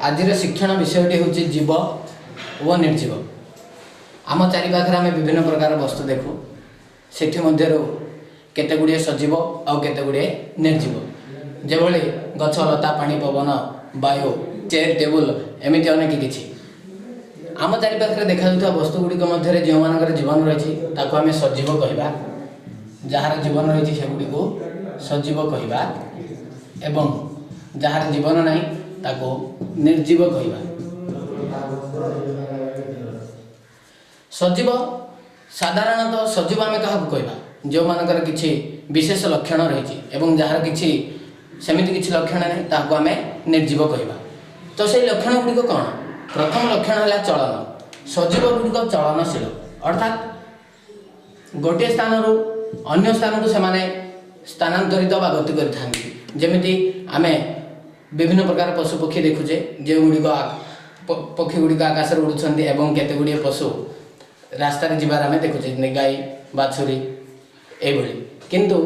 ଆଜିର ଶିକ୍ଷଣ ବିଷୟଟି ହେଉଛି ଜୀବ ଓ ନିର୍ଜୀବ। ଆମ ଚାରିପାଖରେ ଆମେ ବିଭିନ୍ନ ପ୍ରକାର ବସ୍ତୁ ଦେଖୁ, ସେଥିମଧ୍ୟରୁ କେତେ ଗୁଡ଼ିଏ ସଜୀବ ଆଉ କେତେ ଗୁଡ଼ିଏ ନିର୍ଜୀବ। ଯେଭଳି ଗଛ, ଲତା, ପାଣି, ପବନ, ବାୟୁ, ଚେୟାର, ଟେବୁଲ, ଏମିତି ଅନେକ କିଛି। ଆମ ଚାରିପାଖରେ ଦେଖାଯାଉଥିବା ବସ୍ତୁ ଗୁଡ଼ିକ ମଧ୍ୟରେ ଯେଉଁମାନଙ୍କର ଜୀବନ ରହିଛି ତାକୁ ଆମେ ସଜୀବ କହିବା, ଯାହାର ଜୀବନ ରହିଛି ସେଗୁଡ଼ିକୁ ସଜୀବ କହିବା ଏବଂ ଯାହାର ଜୀବନ ନାହିଁ ତାକୁ ନିର୍ଜୀବ କହିବା। ସଜୀବ ସାଧାରଣତଃ ସଜୀବ ଆମେ କାହାକୁ କହିବା? ଯେଉଁମାନଙ୍କର କିଛି ବିଶେଷ ଲକ୍ଷଣ ରହିଛି ଏବଂ ଯାହାର କିଛି ସେମିତି କିଛି ଲକ୍ଷଣ ନାହିଁ ତାହାକୁ ଆମେ ନିର୍ଜୀବ କହିବା। ତ ସେଇ ଲକ୍ଷଣ ଗୁଡ଼ିକ କ'ଣ? ପ୍ରଥମ ଲକ୍ଷଣ ହେଲା ଚଳନ। ସଜୀବ ଗୁଡ଼ିକ ଚଳନଶୀଳ, ଅର୍ଥାତ୍ ଗୋଟିଏ ସ୍ଥାନରୁ ଅନ୍ୟ ସ୍ଥାନକୁ ସେମାନେ ସ୍ଥାନାନ୍ତରିତ ବା ଗତି କରିଥାନ୍ତି। ଯେମିତି ଆମେ ବିଭିନ୍ନ ପ୍ରକାର ପଶୁପକ୍ଷୀ ଦେଖୁଛେ, ଯେଉଁଗୁଡ଼ିକ ପକ୍ଷୀ ଗୁଡ଼ିକ ଆକାଶରେ ଉଡ଼ୁଛନ୍ତି ଏବଂ କେତେ ଗୁଡ଼ିଏ ପଶୁ ରାସ୍ତାରେ ଯିବାର ଆମେ ଦେଖୁଛେ, ଯେମିତି ଗାଈ, ବାଛୁରୀ ଏଇଭଳି। କିନ୍ତୁ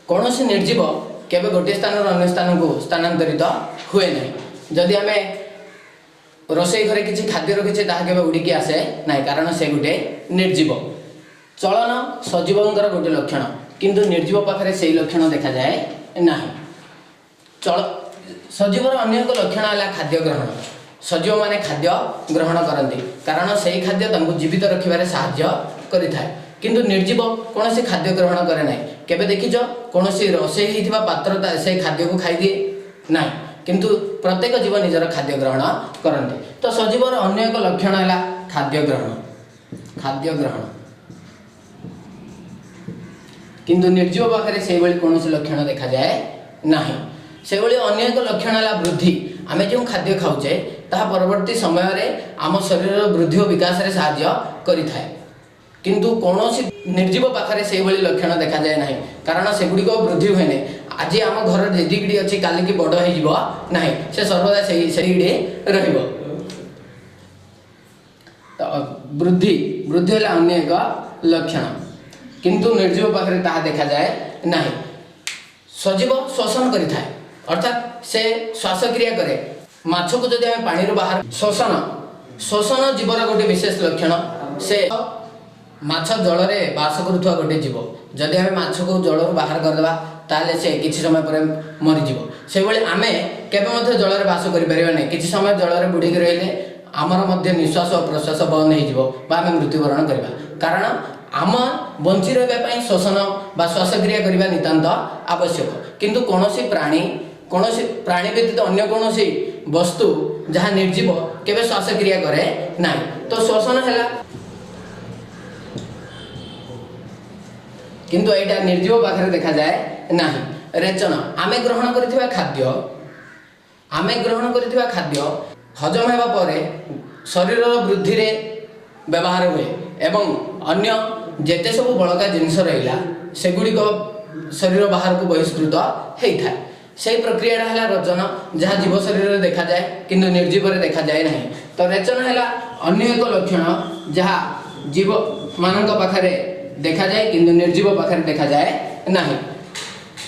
କୌଣସି ନିର୍ଜୀବ କେବେ ଗୋଟିଏ ସ୍ଥାନରୁ ଅନ୍ୟ ସ୍ଥାନକୁ ସ୍ଥାନାନ୍ତରିତ ହୁଏ ନାହିଁ। ଯଦି ଆମେ ରୋଷେଇ ଘରେ କିଛି ଖାଦ୍ୟ ରଖିଛେ ତାହା କେବେ ଉଡ଼ିକି ଆସେ ନାହିଁ, କାରଣ ସେ ଗୋଟେ ନିର୍ଜୀବ। ଚଳନ ସଜୀବଙ୍କର ଗୋଟେ ଲକ୍ଷଣ, କିନ୍ତୁ ନିର୍ଜୀବ ପାଖରେ ସେଇ ଲକ୍ଷଣ ଦେଖାଯାଏ ନାହିଁ। ସଜୀବର ଅନ୍ୟ ଏକ ଲକ୍ଷଣ ହେଲା ଖାଦ୍ୟ ଗ୍ରହଣ। ସଜୀବମାନେ ଖାଦ୍ୟ ଗ୍ରହଣ କରନ୍ତି, କାରଣ ସେଇ ଖାଦ୍ୟ ତାଙ୍କୁ ଜୀବିତ ରଖିବାରେ ସାହାଯ୍ୟ କରିଥାଏ। କିନ୍ତୁ ନିର୍ଜୀବ କୌଣସି ଖାଦ୍ୟ ଗ୍ରହଣ କରେ ନାହିଁ। କେବେ ଦେଖିଛ କୌଣସି ରୋଷେଇ ହେଇଥିବା ପାତ୍ର ସେଇ ଖାଦ୍ୟକୁ ଖାଇଦିଏ? ନାହିଁ। କିନ୍ତୁ ପ୍ରତ୍ୟେକ ଜୀବ ନିଜର ଖାଦ୍ୟ ଗ୍ରହଣ କରନ୍ତି। ତ ସଜୀବର ଅନ୍ୟ ଏକ ଲକ୍ଷଣ ହେଲା ଖାଦ୍ୟ ଗ୍ରହଣ, ଖାଦ୍ୟ ଗ୍ରହଣ। କିନ୍ତୁ ନିର୍ଜୀବ ପାଖରେ ସେଇଭଳି କୌଣସି ଲକ୍ଷଣ ଦେଖାଯାଏ ନାହିଁ। ସେଭଳି ଅନ୍ୟ ଏକ ଲକ୍ଷଣ ହେଲା ବୃଦ୍ଧି। ଆମେ ଯେଉଁ ଖାଦ୍ୟ ଖାଉଛେ ତାହା ପରବର୍ତ୍ତୀ ସମୟରେ ଆମ ଶରୀରର ବୃଦ୍ଧି ଓ ବିକାଶରେ ସାହାଯ୍ୟ କରିଥାଏ। କିନ୍ତୁ କୌଣସି ନିର୍ଜୀବ ପାଖରେ ସେଇଭଳି ଲକ୍ଷଣ ଦେଖାଯାଏ ନାହିଁ, କାରଣ ସେଗୁଡ଼ିକ ବୃଦ୍ଧି ହୁଏ ନାହିଁ। ଆଜି ଆମ ଘର ଯେତିକିଟି ଅଛି କାଲିକି ବଡ଼ ହେଇଯିବ ନାହିଁ, ସେ ସର୍ବଦା ସେଇଠି ରହିବ। ତ ବୃଦ୍ଧି ବୃଦ୍ଧି ହେଲା ଅନ୍ୟ ଏକ ଲକ୍ଷଣ, କିନ୍ତୁ ନିର୍ଜୀବ ପାଖରେ ତାହା ଦେଖାଯାଏ ନାହିଁ। ସଜୀବ ଶ୍ୱସନ କରିଥାଏ, ଅର୍ଥାତ୍ ସେ ଶ୍ୱାସକ୍ରିୟା କରେ। ମାଛକୁ ଯଦି ଆମେ ପାଣିରୁ ବାହାର ଶ୍ୱସନ, ଶ୍ୱସନ ଜୀବର ଗୋଟେ ବିଶେଷ ଲକ୍ଷଣ। ସେ ମାଛ ଜଳରେ ବାସ କରୁଥିବା ଗୋଟେ ଜୀବ। ଯଦି ଆମେ ମାଛକୁ ଜଳରୁ ବାହାର କରିଦେବା ତାହେଲେ ସେ କିଛି ସମୟ ପରେ ମରିଯିବ। ସେଭଳି ଆମେ କେବେ ମଧ୍ୟ ଜଳରେ ବାସ କରିପାରିବା ନାହିଁ। କିଛି ସମୟ ଜଳରେ ବୁଡ଼ିକି ରହିଲେ ଆମର ମଧ୍ୟ ନିଶ୍ୱାସ ଓ ପ୍ରଶ୍ୱାସ ବନ୍ଦ ହେଇଯିବ ବା ଆମେ ମୃତ୍ୟୁବରଣ କରିବା। କାରଣ ଆମ ବଞ୍ଚି ରହିବା ପାଇଁ ଶ୍ୱସନ ବା ଶ୍ୱାସକ୍ରିୟା କରିବା ନିତାନ୍ତ ଆବଶ୍ୟକ। କିନ୍ତୁ କୌଣସି ପ୍ରାଣୀ, କୌଣସି ପ୍ରାଣୀ ବ୍ୟତୀତ ଅନ୍ୟ କୌଣସି ବସ୍ତୁ ଯାହା ନିର୍ଜୀବ କେବେ ଶ୍ୱାସକ୍ରିୟା କରେ ନାହିଁ। ତ ଶ୍ୱସନ ହେଲା, କିନ୍ତୁ ଏଇଟା ନିର୍ଜୀବ ପାଖରେ ଦେଖାଯାଏ ନାହିଁ। ରେଚନ, ଆମେ ଗ୍ରହଣ କରିଥିବା ଖାଦ୍ୟ, ଆମେ ଗ୍ରହଣ କରିଥିବା ଖାଦ୍ୟ ହଜମ ହେବା ପରେ ଶରୀରର ବୃଦ୍ଧିରେ ବ୍ୟବହାର ହୁଏ ଏବଂ ଅନ୍ୟ ଯେତେ ସବୁ ବଳକା ଜିନିଷ ରହିଲା ସେଗୁଡ଼ିକ ଶରୀର ବାହାରକୁ ବହିଷ୍କୃତ ହେଇଥାଏ। ସେଇ ପ୍ରକ୍ରିୟାଟା ହେଲା ରଚନ, ଯାହା ଜୀବ ଶରୀରରେ ଦେଖାଯାଏ କିନ୍ତୁ ନିର୍ଜୀବରେ ଦେଖାଯାଏ ନାହିଁ। ତ ରେଚନ ହେଲା ଅନ୍ୟ ଏକ ଲକ୍ଷଣ ଯାହା ଜୀବମାନଙ୍କ ପାଖରେ ଦେଖାଯାଏ କିନ୍ତୁ ନିର୍ଜୀବ ପାଖରେ ଦେଖାଯାଏ ନାହିଁ।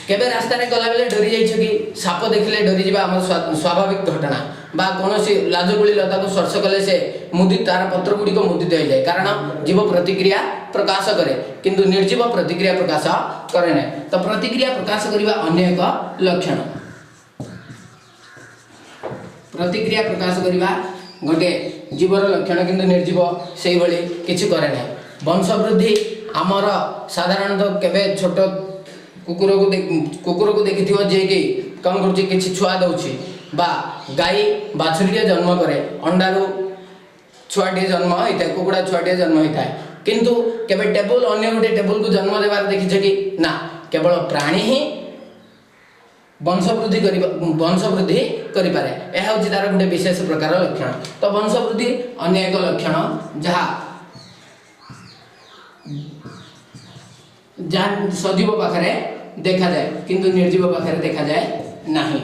କେବେ ରାସ୍ତାରେ ଗଲାବେଳେ ଡରି ଯାଇଛ କି? ସାପ ଦେଖିଲେ ଡରିଯିବା ଆମର ସ୍ୱାଭାବିକ ଘଟଣା। ବା କୌଣସି ଲାଜକୁଳି ଲତାକୁ ସ୍ପର୍ଶ କଲେ ସେ ମୁଦି, ତାର ପତ୍ର ଗୁଡ଼ିକ ମୁଦିତ ହେଇଯାଏ, କାରଣ ଜୀବ ପ୍ରତିକ୍ରିୟା ପ୍ରକାଶ କରେ, କିନ୍ତୁ ନିର୍ଜୀବ ପ୍ରତିକ୍ରିୟା ପ୍ରକାଶ କରେ ନାହିଁ। ତ ପ୍ରତିକ୍ରିୟା ପ୍ରକାଶ କରିବା ଅନ୍ୟ ଏକ ଲକ୍ଷଣ। ପ୍ରତିକ୍ରିୟା ପ୍ରକାଶ କରିବା ଗୋଟେ ଜୀବର ଲକ୍ଷଣ, କିନ୍ତୁ ନିର୍ଜୀବ ସେଇଭଳି କିଛି କରେ ନାହିଁ। ବଂଶବୃଦ୍ଧି, ଆମର ସାଧାରଣତଃ କେବେ ଛୋଟ କୁକୁରକୁ ଦେଖିଥିବ ଯିଏକି କ'ଣ କରୁଛି, କିଛି ଛୁଆ ଦେଉଛି, ବା ଗାଈ ବାଛୁରୀଟିଏ ଜନ୍ମ କରେ, ଅଣ୍ଡାରୁ ଛୁଆଟିଏ ଜନ୍ମ ହେଇଥାଏ, କୁକୁଡ଼ା ଛୁଆଟିଏ ଜନ୍ମ ହେଇଥାଏ। କିନ୍ତୁ କେବେ ଟେବୁଲ ଅନ୍ୟ ଗୋଟେ ଟେବୁଲକୁ ଜନ୍ମ ଦେବାର ଦେଖିଛ କି? ନା, କେବଳ ପ୍ରାଣୀ ହିଁ ବଂଶବୃଦ୍ଧି କରିପାରେ। ଏହା ହେଉଛି ତାର ଗୋଟେ ବିଶେଷ ପ୍ରକାର ଲକ୍ଷଣ। ତ ବଂଶବୃଦ୍ଧି ଅନ୍ୟ ଏକ ଲକ୍ଷଣ ଯାହା ଯାହା ସଜୀବ ପାଖରେ ଦେଖାଯାଏ କିନ୍ତୁ ନିର୍ଜୀବ ପାଖରେ ଦେଖାଯାଏ ନାହିଁ।